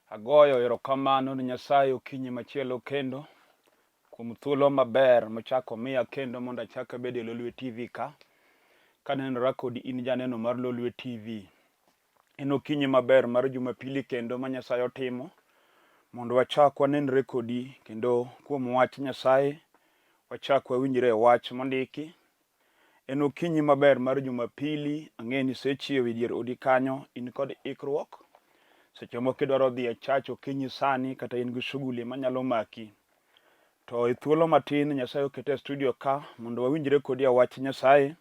Agoyo erokamano ne Nyasaye okinyi machielo kendo kuom thuolo maber mochako omiya kendo mondo achak abed e Lolwe TV ka. Kanenora kodi in janeno mar Lolwe TV. En okinyi maber mar Jumapili kendo ma Nyasaye otimo mondo wachak wanenre kodi kendo kuom wach Nyasaye wachak wawinjre e wach mondiki. En okinyi maber mar Jumapili, ang'e ni isechiew e dier odi kanyo, in kod ikruok. Seche moko idwaro dhi e church okinyi sani kata in gi shughuli manyalo maki. To e thuolo matin Nyasaye oketa e studio ka mondo wawinjre kodi e wach Nyasaye.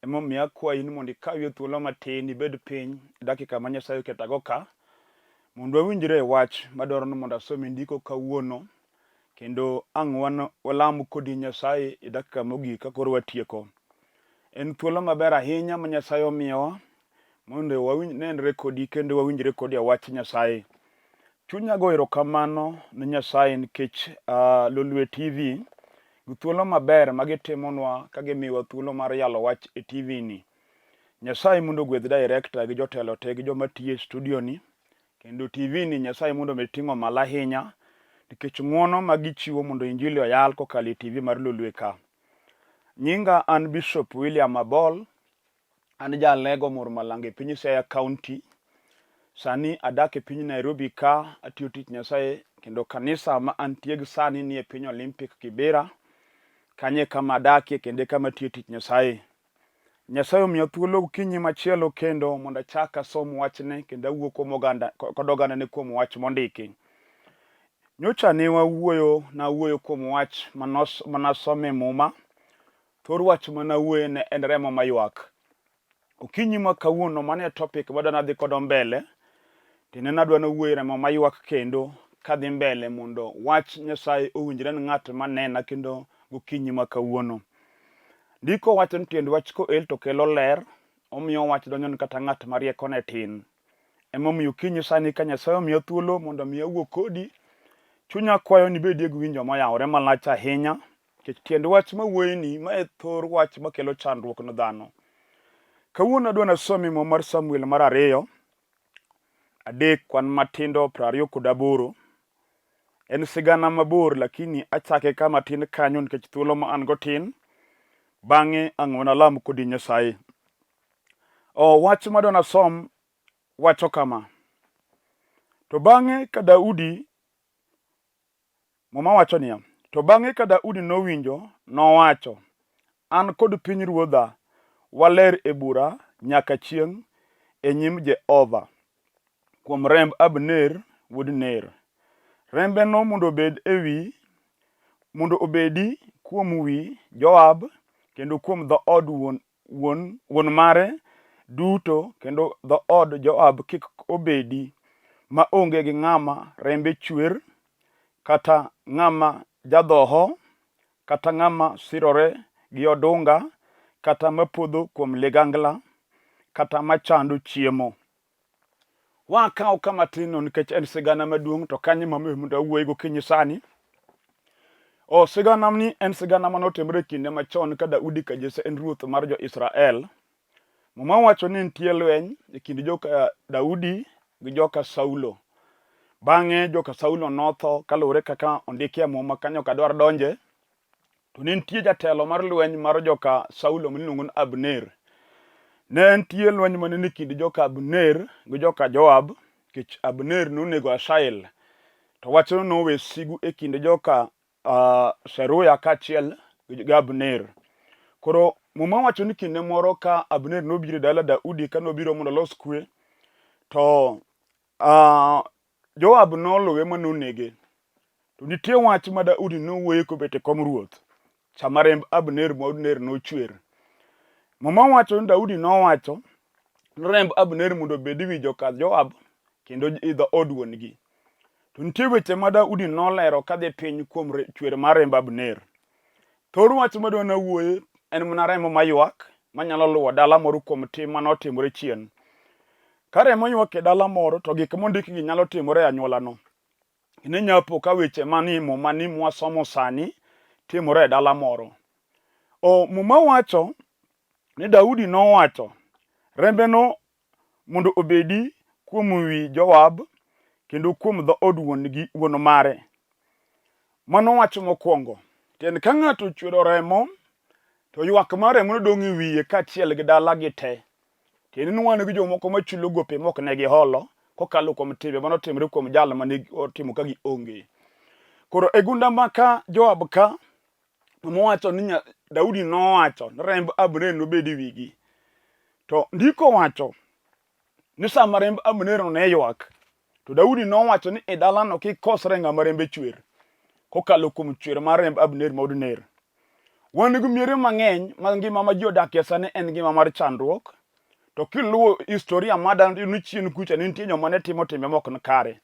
Emomiyo akwayi ni mondo ikawie thuolo matin ibed piny dakika ma Nyasaye oketago ka mondo wawinjre e wach madwaro ni mondo asom e ndiko kawuono kendo ang' wan walam kodi Nyasaye e dakika mogik ka koro watieko. En thuolo maber ahinya ma Nyasaye omiyowa mondo wanenre kodi kendo wawinjre kodi e wach Nyasaye. Chunya go erokamano ne Nyasaye nikech Lolwe TV gi thuolo maber ma gitimonwa ka gimiyowa thuolo mar yalo wach e TV ni. Nyasaye mondo ogwedh director gi jotelo te gi joma tiyo e studio ni Kendo TV ni Nyasaye mondo omed ting'o malo ahinya nikech ng'wono ma gichiwo mondo injili oyal kokalo e TV mar Lolwe ka. Nyinga an Bishop William Abol, an ja Alego Mor Malanga e piny Siaya County. Sani adak e piny Nairobi ka atiyo tich Nyasaye kendo kanisa ma antie gi sani ni e piny Olympic Kibera. Kanyo e kama adakie kendo e kama atiyo tich Nyasaye. Nyasaye omiya thuolo okinyi machielo kendo mondo achak asom wachne kendo awuo kuom oganda kod ogandane kuom wach mondiki. Nyocha ne wawuoyo nawuoyo kuom wach manos manasomo e muma. Thor wach manawuoye ne en remo maywak. Okinyi ma kawuono mano e topic madwa nadhi kodo mbele. Tinende adwa nawuoye remo maywak kendo kadhi mbele mondo wach Nyasaye owinjre ne ng'at manena kendo gokinyi ma kawuono. Ndiko wacho ni tiend wach koel to kelo ler, omiyo wach donjo ne kata ng'at ma riekone tin. Emomiyo okinyi sani ka Nyasaye omiya thuolo mondo mi awuo kodi, chunya kwayo ni ibedie gi winjo moyawore malach ahinya, nikech tiend wach mawuoyeni ma e thor wach makelo chandruok ne dhano. Kawuono adwa nasomi Muma mar Samuel mar ariyo, adek kwan matindo 28. En sigana mabor lakini achake kama tin kanyo nikech thuolo ma an go tin. Bang'e ang' wanalam kodi Nyasaye. O, wach madwa nasom wacho kama. To bang'e ka Daudi, Muma wacho niya, to bang'e ka Daudi nowinjo, nowacho, an kod pinyruodha waler e bura nyaka chieng' e nyim Jehova kuom remb Abner wuod Ner. Rembeno mondo obed ewi mondo obedi kuom wi Joab kendo kuom dhood wuon, wuon, wuon mare duto kendo dhood Joab kik obedi ma onge gi ng'ama rembe chwer kata ng'ama jadhoho kata ng'ama sirore gi odunga kata mapodho kuom ligangla kata machando chiemo. Wakaw kama tinno nikech en sigana maduong' to kanyo ema mondo awuoyi gokinyi sani. O sigana ni en sigana mane otimore e kinde machon ka Daudi ka Jesse en ruoth mar jo-Israel. Muma wacho ni nitie lweny e kind joka Daudi gi joka Saulo. Bang'e joka Saulo notho kaluwore kaka ondiki e Muma kanyo ok adwar donje. To ne nitie jatelo mar lweny mar joka Saulo miluongo ni Abner. Ne nitie lweny mane ni kind joka Abner gi joka Joab, nikech Abner nonego Asahel. To wachno nowe sigu e kind joka Seruya kaachiel gi Abner. Koro Muma wacho ni kinde moro ka Abner nobiro e dala Daudi ka nobiro mondo olos kwe, to Joab noluwe ma nonege. To nitie wach ma Daudi nowuoye kobet e kom ruoth, sama remb Abner wuod Ner nochwer. Muma wacho ni Daudi nowacho ni remb Abner mondo obed e wi joka Joab kendo e dhood wuon-gi. To nitie weche ma Daudi nolero kadhi piny kuom chwer mar remb Abner. Thor wach madwa nawuoye en mana remo maywak manyalo luwo dala moro kuom tim mane otimore chien. Ka remo ywak e dala moro to gik mondikgi nyalo timore e anyuolano. Ne nyapo ka weche manie Muma ni mwasomo sani timore e dala moro. O Muma wacho ni Daudi nowacho rembeno mondo obedi kuom wi Joab kendo kuom dhood wuon-gi wuon mare. Mano wach mokwongo. Tiend ka ng'ato ochwero remo, to ywak mar remo nodong' e wiye kaachiel gi dalagi te. Tiende ni wan gi jomoko machulo gope mok ne giholo kokalo kuom timbe mane otimore kuom jal mane otimo ka gionge. Koro e gunda ma ka Joab ka mowacho ni Daudi nowacho ni remb Abner nobed e wigi. To ndiko wacho ni sama remb Abner ne ywak, to Daudi nowacho ni e dalano kik kosre ng'ama rembe chwer, kokalo kuom chwer mar remb Abner ma wuod Ner. Wan gi miere mang'eny ma ngima ma ji odakie sani en ngima mar chandruok, to kiluwo historia mar dhano tiyudo ni chien kucha ne nitie joma ne timo timbe mok ni kare.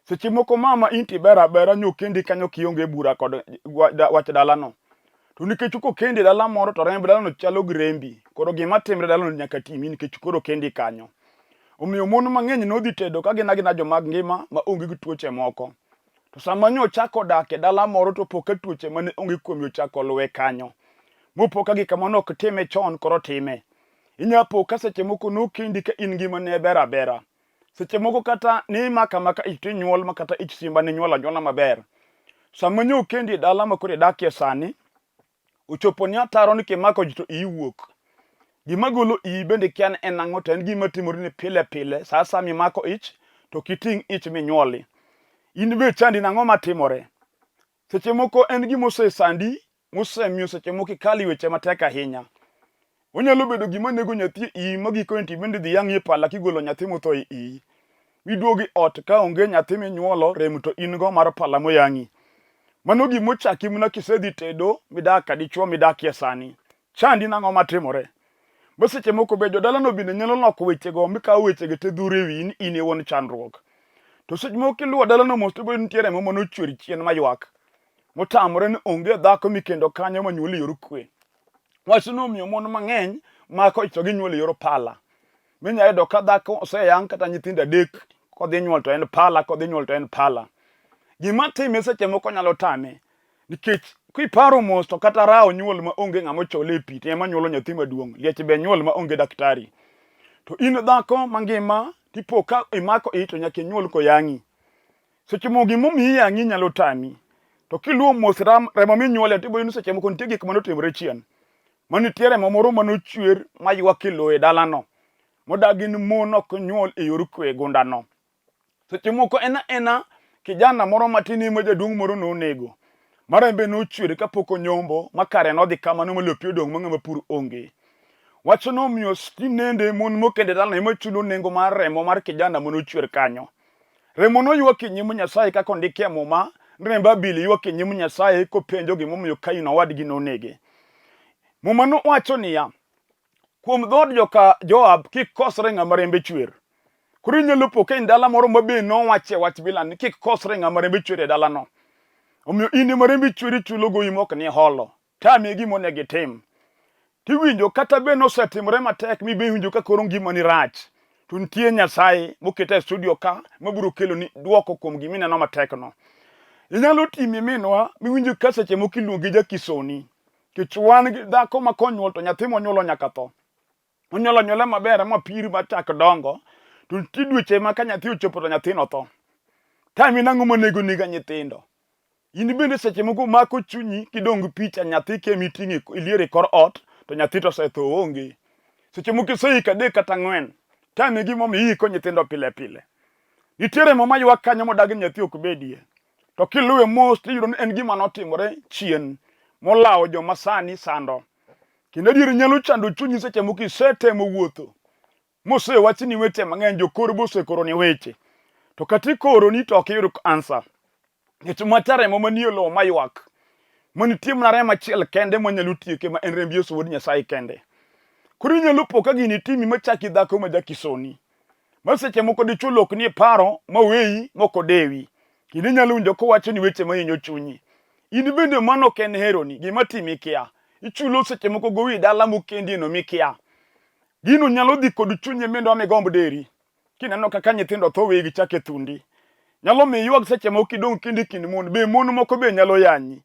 Seche moko mama in to iber abera nyokendi kanyo kionge bura kod wach dalano. To nikech kokendi e dala moro to remb dalano chalo gi rembi. Koro gima timre dalano nyaka timi nikech koro okendi kanyo. Omiyo mon mang'eny nodhi tedo ka gin agina joma ngima ma onge gi tuoche moko. To sama nyo ochako dak e dala moro to po ka tuoche mane onge kuome ochako luwe kanyo. Mopo ka gik mane ok time chon koro time. Inya po ka seche moko nokendi ka in ngima ne ber abera. Seche moko kata ne imako amaka ich to inyuol ma kata ich simba ne inyuolo anyuola maber. Sama nyo okendi e dala ma koro idakie sani, ochopo ni ataro ni kimako ji to iyi wuok. Gima golo iyi bende kia ni en ang'o to en gima timore ni pile pile sa asaya mimako ich to ok iting' ich minyuoli. In be chandi nang'o matimore? Seche moko en gima osesandi mosemiyo seche moko ikalo e weche matek ahinya. Onyalo bedo gima nego nyathi e iyi ma gikone to ibende idhi yang'i e pala kigolo nyathi motho e iyi. Miduog e ot ka onge nyathi minyuolo, rem to in go mar pala moyang'i. Mano gima ochaki mana kisedhi tedo midak ka dichuo midakie sani. Chandi nang'o matimore? Ma seche moko be jodalano bende nyalo loko wechego mikawo wechego te dhuro e wiyi ni in e wuon chandruok. To seche moko kiluwo dalano mos to ibiro nitie remo manochwer chien maywak. Motamore ni onge dhako mikendo kanyo manyuol e yor kwe. Wachno omiyo mon mang'eny mako ich to ginyuol e yor pala. Minya yudo ka dhako oseyang' kata nyithindo adek kodhi nyuol to en pala, kodhi nyuol to en pala. Gima time seche moko nyalo tame nikech kiparo mos to kata rawo nyuol ma onge ng'ama ochole e pi to ema nyuolo nyathi maduong'. Liech be nyuol ma onge daktari. To in dhako mangima tipo ka imako ich to nyaka inyuol koyang'i. Seche moko gimomiyo iyang'i nyalo tami. To kiluwo mos ram, remo minyuole to ibo yudo ni seche moko nitie gik mane otimore chien. Ma nitie remo moro mane ochwer maywak e lowo e dalano. Modagi ni mon ok nyuol e yor kwe e gundano. Seche moko en aena kijana moro matin ma jaduong' moro nonego. Ma rembe nochwer kapok onyombo ma kare nodhi kamano ma lope odong' ma ng'ama pur onge. Wachno omiyo tinende mon mokende dalano ema chulo nengo mar remo mar kijana mane ochwer kanyo. Remo noywak e nyim Nyasaye kaka ondiki e Muma, remb Abil ywak e nyim Nyasaye kopenjo gimomiyo Kain owadgi nonege. Muma nowacho niya, kuom dhood joka Joab kik kosre ng'ama rembe chwer. Koro inyalo po ka in dala moro ma be nowache wach bila ni kik kosre ng'ama rembe chwer e dalano. Omiyo in ema rembi chwer ichulo gowi mok ni holo. Tamie gima onego itim. Tiwinjo kata be nosetimore matek mi be iwinjo ka koro ngimani rach. To nitie Nyasaye moketa e studio ka mabiro keloni dwoko kuom gima ineno matekno. Inyalo timi minwa miwinjo ka seche moko iluongi jakisoni. Nikech wan gi dhako ma konyuol to nyathi monyuolo nyaka tho. Onyuolo anyuola maber ma pir machak dongo to nitie dweche ma ka nyathi ochopo to nyathino tho. Tami nang'o monego niga nyithindo? In bende seche moko mako chunyi kidong' gi picha nyathi kia miting'o iliero e kor ot to nyathi to osetho oonge. Seche moko iseiko adek kata ang'wen, tami gimomiyo iiko nyithindo pile pile. Nitie remo maywak kanyo modagi ni nyathi ok bedie. To kiluwe mos tiyudo ni en gima notimore chien molawo joma sani sando. Kendo adier nyalo chando chunyi seche moko isetemo wuotho mosewachni weche mang'eny, jokor be osekoroni weche. To kata ikoroni to ok iyud answer. Nikech macha remo manie lowo maywak. Ma nitie mana remo achiel kende manyalo tieke ma en remb Yesu wuod Nyasaye kende. Koro inyalo po ka gini timi machaki dhako ma jakisoni. Ma seche moko dichwo lokni e paro ma weyi mok odewi. Kendo inyalo winjo kowacho ni weche mahinyo chunyi. In bende mano ok en heroni, gima timi ikia. Ichulo seche moko gowi e dala mokendieno mikia. Gino nyalo dhi kod chunyi mendo migomb deri. Kineno kaka nyithindo tho weyi gichak e thundi. Nyalo miyo iywag seche moko kidong' kendi kind mon. Be mon moko be nyalo yanyi.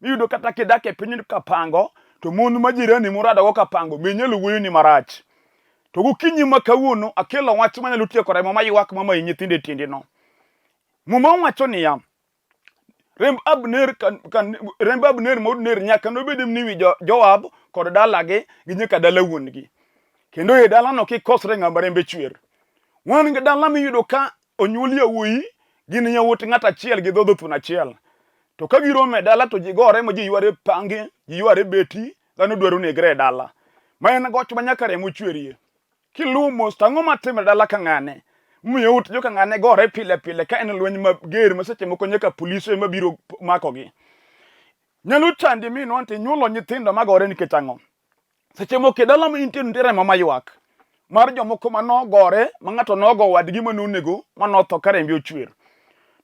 Miyudo kata kidak e piny kapango to mon ma jirani muradogo kapango be nyalo wuoyoni marach. To gokinyi ma kawuono akelo wach manyalo tieko remo maywak mamayi nyithindo e tiendino. Muma wacho niya, remb Abner kan, kan, remb Abner ma Ner nyaka nobed ni wi jo, Joab kod dalagi gi nyaka dala wuon-gi. Kendo e dalano kikosre ng'ama rembe chwer. Wan gi dala miyudo ka onyuol yawuoyi gin yawuot ng'at achiel gi dhodho thuon achiel. To ka giromo e dala to ji gore ma ji yware pange, ji yware beti, dhano dwaro negre e dala. Ma en goch ma nyaka remo chwerie. Kiluwo mos to ang'o matimre dala ka ng'ane? Momiyo yawuot joka ng'ane gore pile pile ka en lweny mager ma seche moko nyaka polise ema biro makogi. Nyalo chandi minwa to inyuolo nyithindo magore nikech ang'o? Seche moko e dala ma intie nitie remo maywak mar jomoko ma nogore ma ng'ato nogo wadgi ma nonego ma notho ka rembe ochwer.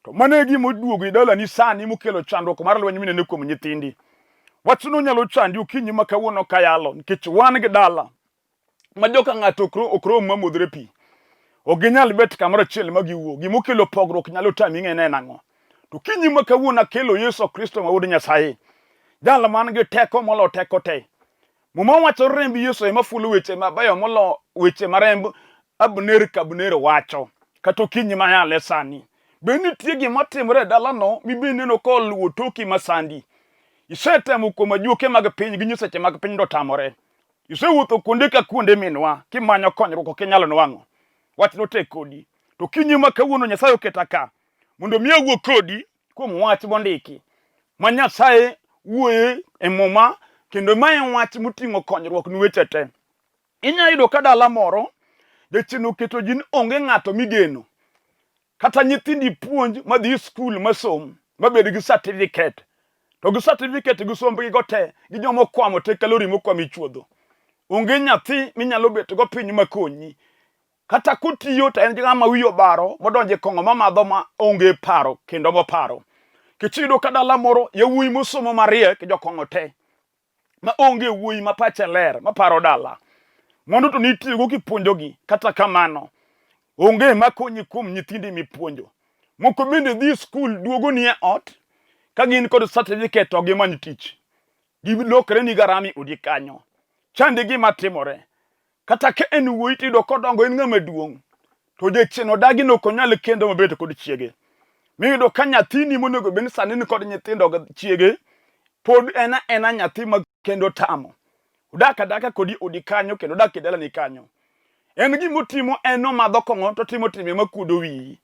To mano e gima oduogo e dalani sani mokelo chandruok mar lweny mineno kuom nyithindi. Wachno nyalo chandi okinyi ma kawuono kayalo nikech wan gi dala ma joka ng'ato ok rom ma modhre pi. Ok ginyal bet kamoro achiel ma giwuo. Gima okelo pogruok nyalo tami ng'e ne en ang'o. To kinyi ma kawuono akelo Yesu Kristo ma Wuod Nyasaye, jal man gi teko molo teko te. Muma wacho remb Yesu ema fulo weche mabeyo molo weche ma remb Abner ka Abner wacho. Kata okinyi ma yale sani. Be nitie gima timore e dalano mibe ineno ka oluwo toki masandi? Isetemo kuom ajuoke mag piny gi nyiseche mag piny to otamore. Isewuotho kuonde ka kuonde minwa kimanyo konyruok ok inyal nwang'o. Wachno tek kodi. To kinyi ma kawuono Nyasaye oketa ka mondo mi awuo kodi kuom wach mondiki ma Nyasaye wuoye e Muma kendo ma en wach moting'o konyruok ni weche te. Inya yudo ka dala moro jachien oketo ji ni onge ng'ato migeno. Kata nyithindi puonj madhi skul masom mabed gi certificate to gi certificate gi sombgi go te gi joma okwamo te kalori mokwamo e chuodho. Onge nyathi minyalo bet go piny makonyi. Kata kotiyo to en ng'ama wiye obaro modonjo e kong'o mamadho ma onge paro kendo moparo. Nikech iyudo ka dala moro yawuoyi mosomo mariek jokong'o te. Ma onge wuoyi ma pache ler maparo dala. Mwandu to nitiyogo kipuonjogi, kata kamano onge makonyi kuom nyithindi mipuonjo. Moko bende dhi skul duogoni e ot ka gin kod certificate to gimany tich. Gilokre ni garami odi kanyo. Chandi gima timore. Kata ka en wuoyi to iyudo kodongo en ng'ama duong'. To jachien odagi ni ok onyal kendo mabet kod chiege. Miyudo ka nyathini monego bed ni sani ni kod nyithindo gi chiege pod en aena nyathi ma kendo tamo. Odak adaka kodi odi kanyo kendo odak e dalani kanyo. En gima otimo en omadho kong'o to otimo timbe makuodo wiyi.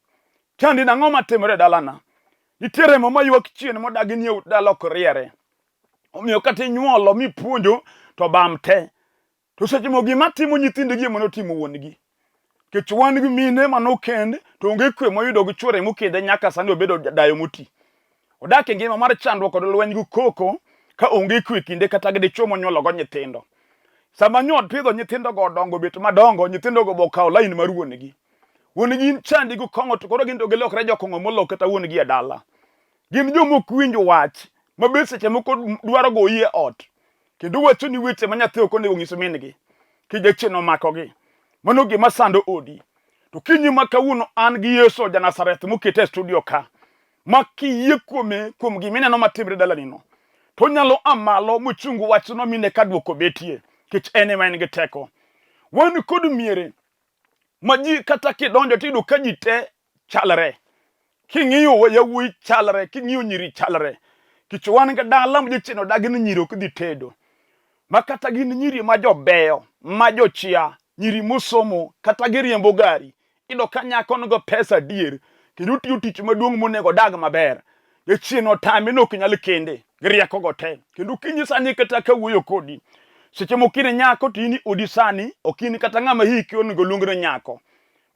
Chandi nang'o matimore e dalana? Nitie remo maywak chien modagi ni e dala ok riere. Omiyo kata inyuolo mipuonjo to bam te. To seche moko gima timo nyithindgi ema notimo wuon-gi. Nikech wan gi mine ma nokend to onge kwe moyudo gi chwore mokende nyaka sani obedo dayo moti. Odak e ngima mar chandruok kod lweny gi koko ka onge kwe kinde kata gi dichwo monyuologo nyithindo. Sama nyo pidho nyithindogo odongo obet madongo, nyithindogo bo okawo lain mar wuon-gi. Wuon-gi chandi gi kong'o to koro gin to gilokre jokong'o molo kata wuon-gi e dala. Gin joma ok winj wach ma be seche moko dwaro goyi e ot kendo wacho ni weche ma nyathi ok onego nyis min-gi ki jachien omakogi. Mano gima sando odi. To kinyi ma kawuono an gi Yesu ja Nazareth mokete e studio ka ma kiyie kuome kuom gima ineno matimre dalanino to onyalo a malo mochung wachno mine ka dwoko betie nikech en ema en gi teko. Wan kod miere ma ji kata kidonjo tiyudo ka ji te chalre. King'iyo yawuoyi chalre, king'iyo nyiri chalre. Kech wan gi dala ma jachien odagi ni nyiri ok dhi tedo. Ma kata gin nyiri ma jobeyo, ma jochia, nyiri mosomo, kata giriembo gari. Iyudo ka nyako nigo pesa adier, kendo otiyo tich maduong' monego odag maber. Jachien otame ni ok nyal kende gi rieko go te. Kendo kinyi sani kata kawuoyo kodi, seche moko in nyako to in odi sani, ok in kata ng'ama hiki onego luong ni nyako.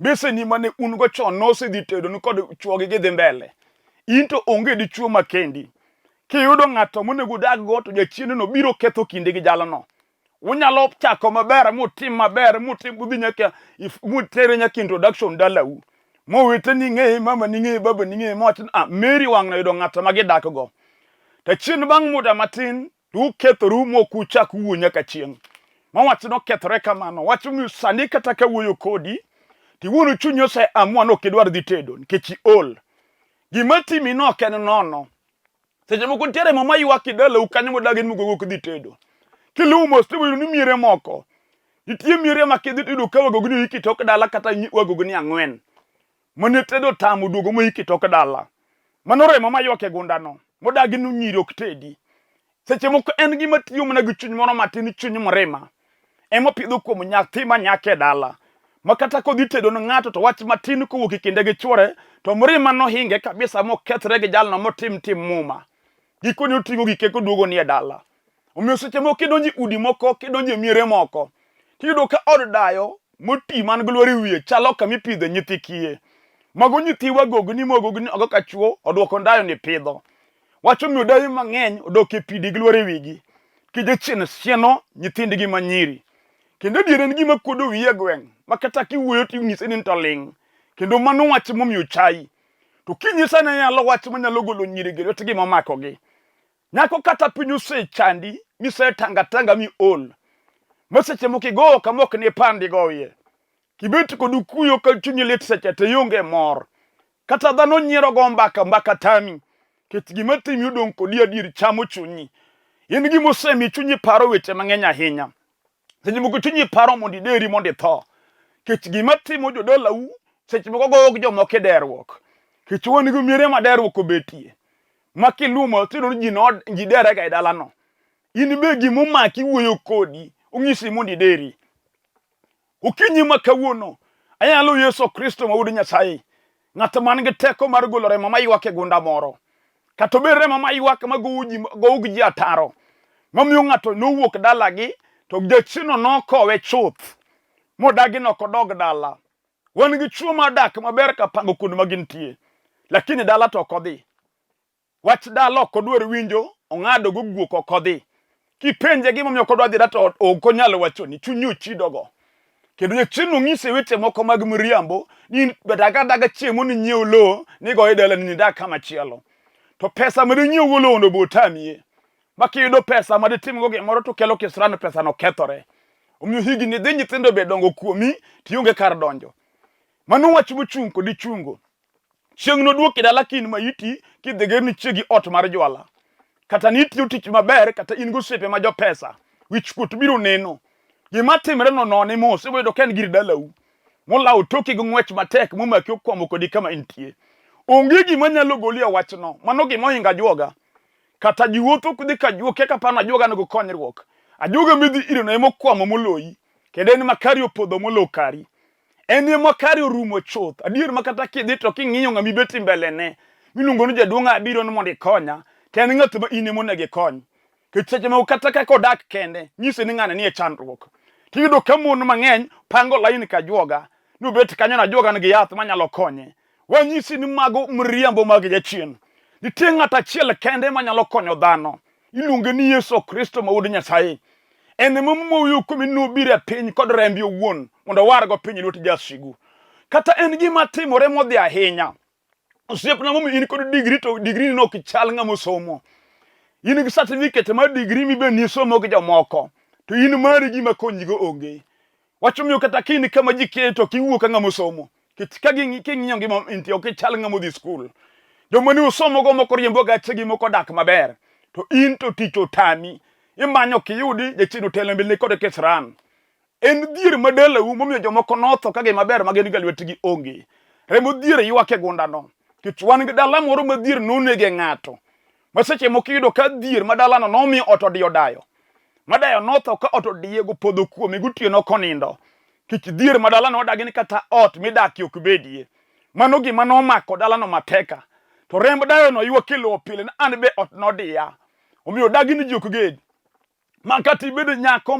Mbeseni mane un go chon nosedhi tedonu kod chwogi gidhi mbele. In to onge dichwo ma kendi. Kiyudo ng'ato monego udag go to jachiendno biro ketho kinde gi jalno. Unyalo chako maber mutim maber mutim udhi nyaka mutere nyaka introduction dalau. Mowete ni ng'eye, mama ni ng'eye, baba ni ng'eye, mowach ni ah, Mary wang'no yudo ng'ato ma gidak go. To chien bang' muda matin to ukethoru mok uchak wuo nyaka chieng'. Ma wach nokethore kamano. Wach momiyo sani kata ka wuoyo kodi, to iwuon chunyi ose amua ni ok idwar dhi tedo nikech iol. Gima timi no ok en nono. Seche moko nitiere mama ywak e dalau kanyo modagi ni mogogo ok dhi tedo. Kiluwo mos to ni miere moko. Nitie miere ma kidhi tiyudo ka wagogni oiki tok dala kata wagogni ang'wen. Mane tedo tamo duogo moiki tok dala. Mano remo maywak e gundano. Modagi ni nyiri ok tedi. Seche moko en gima tiyo mana gi chuny moro matin, chuny mrima. Ema opidho kuom nyathi ma nyako e dala. Ma kata kodhi tedo ne ng'ato to wach matin kowuok e kinde gi chuore to mrima nohinge kabisa mokethre gi jalno motim tim muma. Gikone oting'o gike koduogo ni e dala. Omiyo seche moko kidonjo e udi moko, kidonjo e miere moko, tiyudo ka od dayo moti man gi lwar e wiye chalo kama ipidhe nyithi kiye. Mago nyithi wagogni mogogni ogo ka chuo oduoko dayo ni pidho. Wach omiyo dayo mang'eny odok e pidi gi lwar e wigi. Ki jachien sieno nyithindgi ma nyiri. Kendo adier en gima kuodo wiyi e gweng' ma kata kiwuoyo to inyise ni to ling'. Kendo mano wach momiyo chayi. To kinyisa ni ayalo wach manyalo golo nyiri gi lwetgi momakogi. Nyako kata piny osechandi misetanga tanga mi ol. Ma seche moko igowo kama ok nipandi gowie. Kibet kod kuyo ka chunyi lit seche te ionge mor. Kata dhano nyiero go mbaka mbaka tami. Kech gima timi odong' kodi adier chamo chunyi. In gima osemi chunyi paro weche mang'eny ahinya. Seche moko chunyi paro mondo ideri mondo itho. Kech gima timo jodalau seche moko goyo gi jomoko e derruok. Kech wan gi miere ma derruok obetie. Ma kiluwo mos tiyudo ni ji no ji derega e dalano. In be gima omaki wuoyo kodi onyisi mondo ideri. Okinyi ma kawuono ayalo Yesu Kristo ma wuod Nyasaye, ng'at man gi teko mar golo remo maywak e gunda moro. Kata obed remo maywak ma gowo ji gowo gi ji ataro, mamiyo ng'ato nowuok dalagi to jachieno nokowe chuth modagi nok odog dala. Wan gi chuo madak maber ka pango kuonde ma gintie, lakini dala to ok odhi. Wach dala ok odwar winjo, ong'ado go guok ok odhi. Kipenje gimomiyo ok odwa dhi dala to ok onyal wachoni, chunye ochidogo. Kendo jachien onyise weche moko mag miriambo ni daga daga chieng' mondo inyiew lowo nigoye dalani nidag kama chielo. To pesa ma dinyiew go lowo no be otamie. Ma kiyudo pesa ma ditimgo gimoro to kelo kisran pesa no kethore. Omiyo higni dhi nyithindo be dongo kuomi to ionge kar donjo. Mano wach mochung' kod ichungo. Chieng' noduoki dala ka in maiti kidhi gerni chiegi ot mar jwala. Kata ni itiyo tich maber kata in gosiepe ma jopesa, wich kuot biro neno. Gima timre no none mos, ibiro yudo ka en gir dalau. Molawo toki gi ng'wech matek momaki okwamo kodi kama intie. Onge gima nyalo goli e wachno, mano gima ohingo ajuoga. Kata ji wuotho kudhi ka juok eka paro ni ajuoga nigo konyruok. Ajuoga midhi ireno ema okwamo moloyi, kendo en ma kari opodho molo kari. En ema kare orumo chuth. Adier ma kata kidhi to king'iyo ng'ama ibet mbelene, miluongo ni jaduong' abiro ni mondo ikonya, to en ng'at ma in ema onego ikony. Nikech seche moko kata kaka odak kende, nyise ni ng'ani nie chandruok. Tiyudo ka mon mang'eny pango lain ka ajuoga, ni obet kanyo na ajuoga nigi yath manyalo konye. Wanyisi ni mago mriambo mag jachien. Nitie ng'at achiel kende manyalo konyo dhano. Iluonge ni Yesu Kristo ma wuod Nyasaye. En ema Muma wuoyo kuome ni nobiro e piny kod rembe owuon mondo owargo piny e lwet jasigu. Kata en gima timore modhi ahinya. Osiepna momiyo in kod digri to digri ni ok chal ng'ama osomo. In gi certificate mar digri mibe nisomo gi jomoko to in mari gima konyigo onge. Wach omiyo kata ka in kama ji kiye to ok iwuo ka ng'ama osomo. Nikech ka king'iyo ngima intie ok ichal ng'ama odhi skul. Joma ne osomogo moko riembo gachegi moko odak maber. To in to tich otami. Imanyo ok iyudi, jachien otelo mbeleni kod kisran. En dhier ma dalau momiyo jomoko notho ka gima ber ma gin ga lwetgi onge. Remo dhier ywak e gundano. Nikech wan gi dala moro ma dhier nonege ng'ato. Ma seche moko iyudo ka dhier ma dalano nomiyo ot odiyo dayo. Ma dayo notho ka ot odiye gopodho kuome gotieno konindo. Kech dhier ma dalano odagi ni kata ot midakie ok bedie. Mano gima nomako dalano mateka. To remb dayono ywak e lowo pile ni an be ot nodiya. Omiyo odagi ni ji ok ged. Ma kata ibedo nyako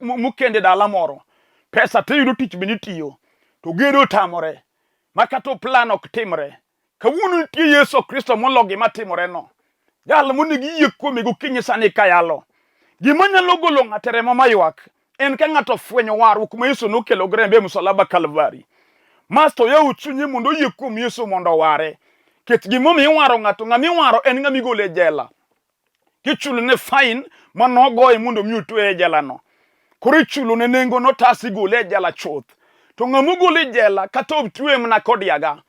mokende dala moro, pesa tiyudo tich bende itiyo, to gedo otamore. Ma kata plan ok timre. Kawuono nitie Yesu Kristo molo gima timoreno. Jal monego iyie kuome gokinyi sani kayalo. Gima nyalo golo ng'ato e remo maywak en ka ng'ato ofwenyo warruok ma Yesu nokelo gi rembe e msalaba Kalvari. Masto yawo chunye mondo oyie kuom Yesu mondo oware. Ket gimomiyo iwaro ng'ato, ng'ama iwaro en ng'ama igolo e jela. Kichulo ne fine ma nogoye mondo mi otweye e jela no. Koro ichulo ne nengo no tas igole e jela chuth. To ng'ama ogol e jela kata otweye mana kodiaga.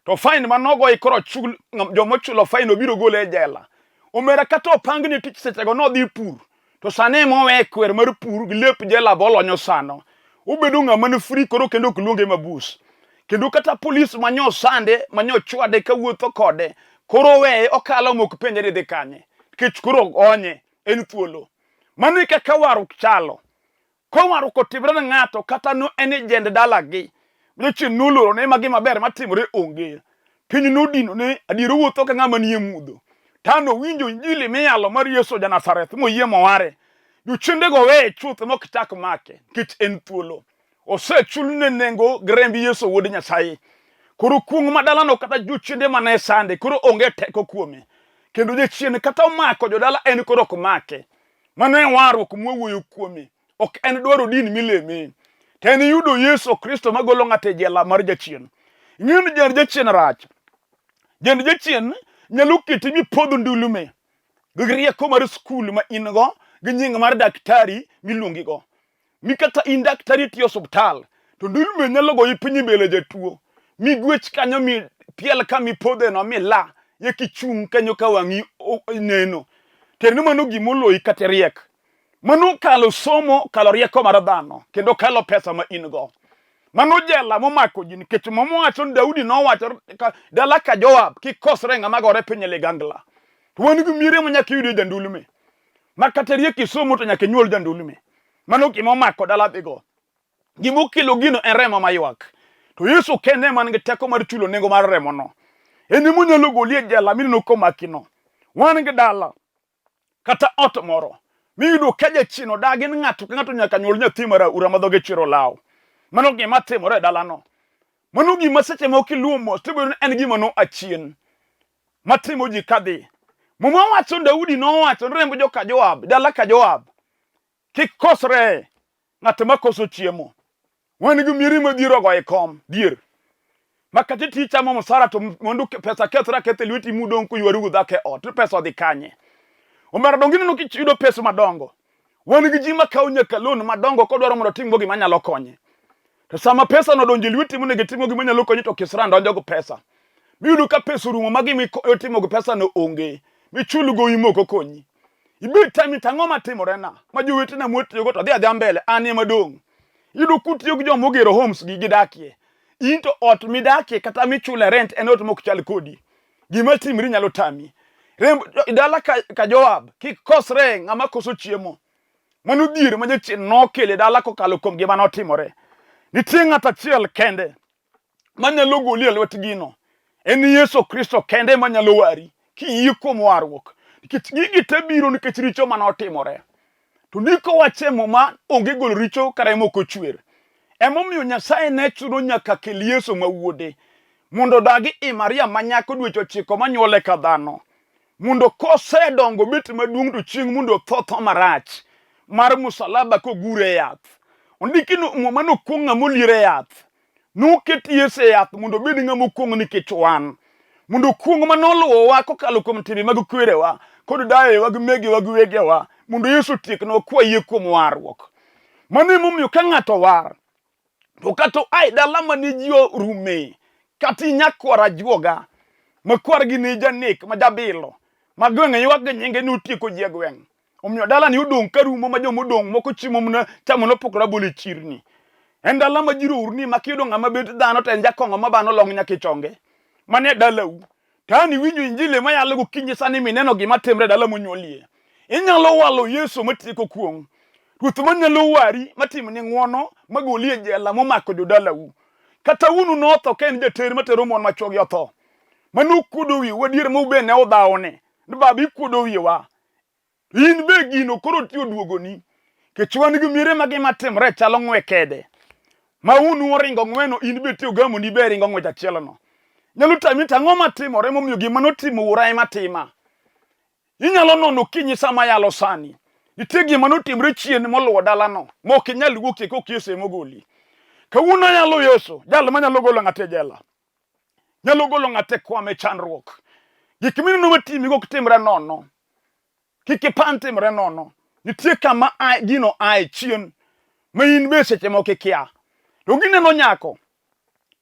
To fine ma nogoye koro chul joma ochulo fine obiro gole e jela. Omera kata opangne tich sechego nodhi pur. To sani ema owe kwer mar pur gi lep jela be olonyo sano. Obedo ng'ama ni free koro kendo ok luonge mabus. Kendo kata polis manyo sande, manyo chwade kawuotho kode, koro weye okalo mok penje ni dhi kanye. Nikech koro ogonye, en thuolo. Mano e kaka warruok chalo. Ka warruok otimre ne ng'ato kata no en e jend dalagi, jachien nolorone ma gima ber matimore onge. Piny nodinone, adier owuotho ka ng'ama nie mudho. To nowinjo injili miyalo mar Yesu ja Nazareth moyie moware. Jochiendego weye chuth mok chak make nikech en thuolo. Osechulne nengo gi remb Yesu wuod Nyasaye. Koro kuong' ma dalano kata jochiende mane sande koro onge teko kuome. Kendo jachien kata omako jodala en koro ok make. Mano e warruok mwawuoyo kuome. Ok en dwaro din mileme. To en yudo Yesu Kristo magolo ng'ato e jela mar jachien. Ing'eyo ni jend jachien rach. Jend jachien nyalo keti mipodh ndulume gi rieko mar skul ma in go gi nying mar daktari miluongigo. Mi kata in daktari itiyo osuptal to ndulme nyalo goyi piny e mbele jatuo mi gwech kanyo mi piel ka mipodheno mi la ye kichung' kanyo ka wang'i neno. Tiende ni mano gima oloyi kata riek. Mano kalo somo, kalo rieko mar dhano, kendo kalo pesa ma in go. Mano jela momako ji nikech Muma wacho ni Daudi nowacho dala ka Joab kik kosre ng'ama gore piny e ligangla. To wan gi miere ma nyaka iyudie jandulme. Ma kata riek isomo to nyaka inyuol jandulme. Mano gima omako dala dhigo. Gima okelo gino en remo maywak. To Yesu kende ema nigi teko mar chulo nengo mar remono. En ema onyalo goli e jela mineno komakino. Wan gi dala kata ot moro miyudo ka jachien odagi ni ng'ato ka ng'ato nyaka nyuol nyathi mar aura ma dhoge chwero olaw. Mano gima timore e dalano. Mano gima seche moko kiluwo mos to iboyudo ni en gima no achien matimo ji kadhi. Muma wacho Daudi nowacho ni remb joka Joab, dala ka Joab kik kosre ng'at ma koso chiemo. Wan gi mieri ma dhier ogoyo e kom, dhier. Ma kata iti chamo msara to mondo pesa kethre aketha e lweti mudong' kuywaru gi dhako e ot, to pesa odhi kanye? Omera donge ineno kiyudo pesa madongo. Wan gi ji makawo nyaka loan madongo kodwaro mondo otimgo gima nyalo konye. To sama pesa no donjo e lweti monego itimgo gima nyalo konyi to kisra donjo gi pesa. Miyudo ka pesa orumo ma gima itimo gi pesa no onge. Michul gowi mok okonyi. Ibed tami to ang'o matimorena ma jowetena mwatiyogo to dhi adhiya mbele an ema dong'. Iyudo kutiyo gi joma ogero homes gi gidakie. In to ot midakie kata michule rent en ot mok chal kodi. Gima timri nyalo tami. Remb dala ka, ka Joab kik kosre ng'ama koso chiemo. Mano dhier ma jachien nokelo e dala kokalo kuom gima notimore. Nitie ng'at achiel kende manyalo goli e lwet gino. En Yesu Kristo kende manyalo wari kiyie kuom warruok. Nikech gigi te biro nikech richo mane otimore. To ndiko wacho e Muma onge golo richo ka remo ok ochwer. Emomiyo Nyasaye ne chuno nyaka kel Yesu ma wuode mondo odagi i Maria ma nyako dweche ochiko manyuole ka dhano. Mondo kosedongo bet maduong' to chieng' mondo otho tho marach mar musalaba kogure e yath. Ondiki ni Muma nokuong' ng'ama olier e yath. Noket Yesu e yath mondo obed ng'ama okuong' nikech wan. Mondo kuong' ma noluwowa kokalo kuom timbe mag kwerewa kod dayewa gi megewa gi wegewa mondo Yesu otieknwa kwayie kuom warruok. Mano emomiyo ka ng'ato owar to kata oa e dala mane ji orume kata inyakwar ajuoga ma kwargi ne janek ma jabilo ma gweng' ywak gi nyinge ni otieko ji e gweng'. Omiyo dalani odong' ka rumo ma joma odong' moko chiemo mana chamo nopok rabolo e chirni. En dala ma ji rourni ma kiyudo ng'ama bet dhano to en jakong'o ma bano long nyaka e chonge. Mano e dalau. To an iwinjo injili mayalo gokinyi sani mineno gima timre e dala monyuolie. Inyalo walo Yesu matieko kuong'. Ruoth manyalo wari matimni ng'wono magoli e jela momako jodalau. Kata wuonu notho ka en jater matero mon ma chwogi otho. Mano okuodo wiu adier ma ube ne udhawone. Ni baba ikuodo wiwa. In be gino koro ti oduogoni. Kech wan gi miere ma gima timre chalo ng'we kede. Ma unu oringo ng'weno in be ti ogamoni be ringo ng'wech achielono. Nyalo tami to ang'o matimore momiyo gima notimo wuora ema tima. Inyalo nono kinyi sama yalo sani. Nitie gima notimre chien moluwo dalano ma ok inyal wuokie kok Yesu ema ogoli. Kawuono ayalo Yesu, jal manyalo golo ng'ato e jela. Nyalo golo ng'ato e kwame chandruok. Gik mineno matimigo ok timre nono. Kik ipan timre nono. Nitie kama gino ae chien ma in be seche moko ikia. To gineno nyako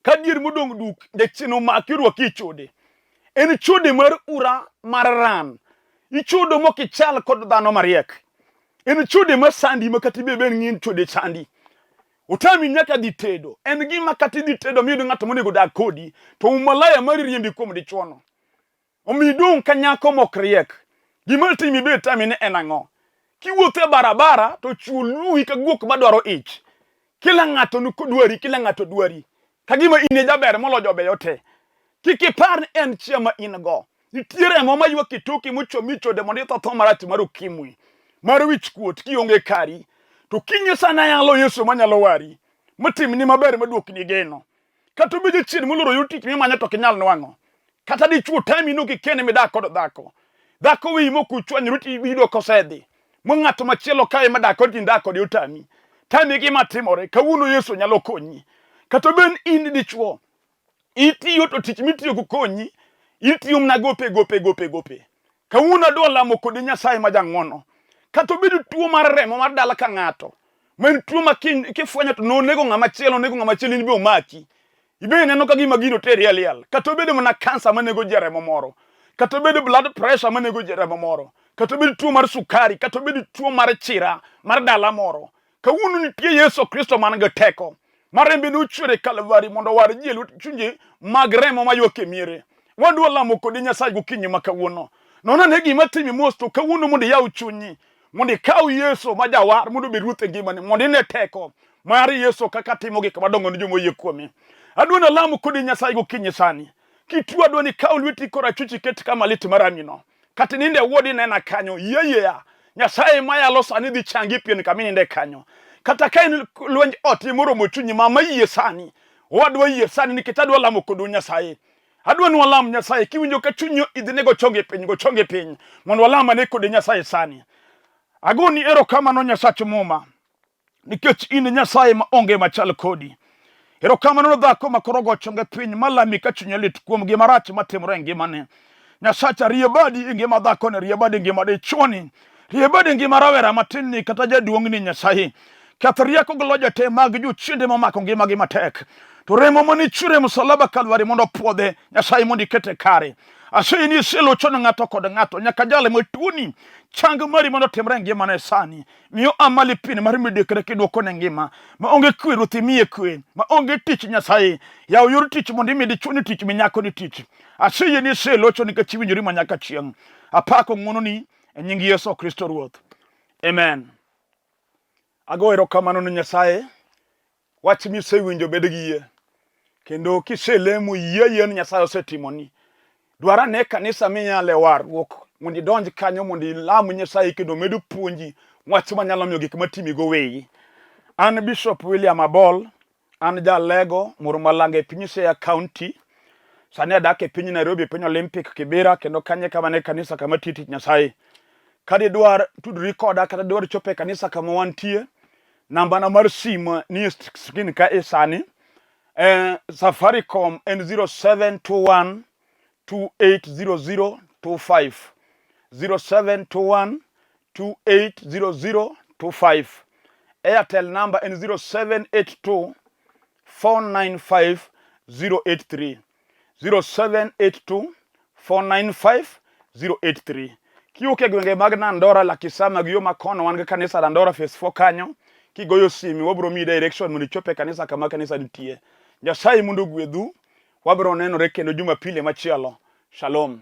ka dier modong' duk jachien omaki orwaki e chode. En chode mar ura mar ran. Ichodo mok ichal kod dhano mariek. En chode ma sandi ma kata ibe ben ng'in chode sandi. Otami nyaka dhi tedo. En gima kata idhi tedo miyud ng'ato monego dag kodi, to umalaya mari riembi kuom dichuono. Omiyo idong' ka nyako mok riek. Gima timi be tami ni en ang'o? Kiwuotho e barabara to chwo luwi ka guok madwaro ich. Kila ng'ato ni kodwari, kila ng'ato dwari. Ka gima in e jaber moloyo jobeyo te. Kik ipar ni en chia ma in go. Nitie remo ma ywak e toki mochomi e chode mondo itho tho marach mar ukimwi, mar wich kuot kionge kari. To kinyisa ni ayalo Yesu manyalo wari, matimni maber maduokni geno. Kata obed jachien moloro yor tich mimanyo to ok inyal nwang'o. Kata dichwo tami no kikene midak kod dhako. Dhako wiyi mok uchwanyru to iyudo kosedhi. Ma ng'ato machielo kae madak kod indak kode otami. Tami gima timore. Kawuono Yesu nyalo konyi. Kata obed in dichwo, itiyo to tich mitiyo go konyi, itiyo mana gope gope gope gope. Kawuono adwa lamo kodi Nyasaye ma jang'wono. Kata obedo tuo mar remo mar dala ka ng'ato, ma en tuo ma kifwenyo to nonego ng'ama chielo, onego ng'ama chielo, in be omaki. Ibe ineno ka gima gino teri e liel. Kata obedo mana kansa manego ji e remo moro. Kata obedo blood pressure manego ji e remo moro. Kata obedo tuo mar sukari, kata obedo tuo mar chira mar dala moro. Kawuono nitie Yesu Kristo man gi teko ma rembe nochwer e Kalvari mondo owar ji e lwet chunje mag remo maywak e miere. Wadwa lamo kodi Nyasaye gokinyi ma kawuono. Non ane gima timi mos to kawuono mondo iyaw chunyi mondo ikaw Yesu ma jawar mondo obed ruoth e ngimani mondo ine teko mar Yesu kaka timo gik madongo ne joma oyie kuome. Adwa nalamo kodi Nyasaye gokinyi sani. Kituo adwa ni ikaw lweti korachwich iket kama lit maramino. Kata ininde wuodi nena kanyo, yie yieya. Nyasaye mayalo sani dhi changi pien kama ininde kanyo. Kata ka en lwenj ot moromo chunyi, mama yie sani. Owadwa yie sani nikech adwa lamo kodu Nyasaye. Adwa ni walam Nyasaye kiwinjo ka chunyi idhine go chonge piny, go chonge piny mondo walam ane kode Nyasaye sani. Agoni erokamano Nyasach Muma. nikech in Nyasaye ma onge machal kodi. Erokamano ne dhako ma koro go chonge piny malami ka chunye lit kuom gima rach matimore e ngimane. Nyasacha rie badi e ngima dhakoni, rie badi e ngima dichuoni, rie badi e ngima rawera matin ni kata jaduong'ni Nyasaye. Keth rieko gi loje te mag jochiende momako ngimagi matek. To remo mane ichwero e msalaba Kalvari mondo opuodhe, Nyasaye mondo ikete kare. Aseyi ni iselocho ne ng'ato kod ng'ato, nyaka jal matuoni chang mari mondo otimre e ngimane sani. Miyo amali pin mar midekre kidwoko ne ngima ma onge kwe ruoth imiye kwe ma onge tich Nyasaye yaw yor tich mondo imi dichwo ni tich minyako ni tich aseyie ni iselocho nikech iwinjori ma nyaka chieng' apako ng'wononi e nying Yesu Kristo Ruoth amen ago erokamano ne Nyasaye Wach misewinjo bed gi yie. Kendo kiselemo yie yie ni Nyasaye osetimoni. Dwar ane kanisa minyale warruok mondo idonj kanyo mondo ilam Nyasaye kendo omed puonji wach manyalo miyo gik matimigo weyi. An Bishop William Abol, an jalego Murmalange e piny Siaya County. Sani adak e piny Nairobi, e piny Olympic Kibera, kendo kanye kama ne kanisa kama tiyo tich Nyasaye. Ka didwar tudri koda kata didwar chopo e kanisa kama wantie, Nambana mar simu ni e screen ka e sani. Eh, Safaricom en 0721 280025. 0721 280025. Airtel number en 0782 495 083. 0782 495 083. Kiwuok e gwenge mag Nandora, Lakisama gi yo makono wan gi kanisa Nandora phase 4 kanyo. Kigoyo simu wabiro miyi direction mondo ichop e kanisa kama kanisa nitie. Nyasaye mondo ogwedhu. Wabiro nenore kendo Jumapili machielo. Shalom.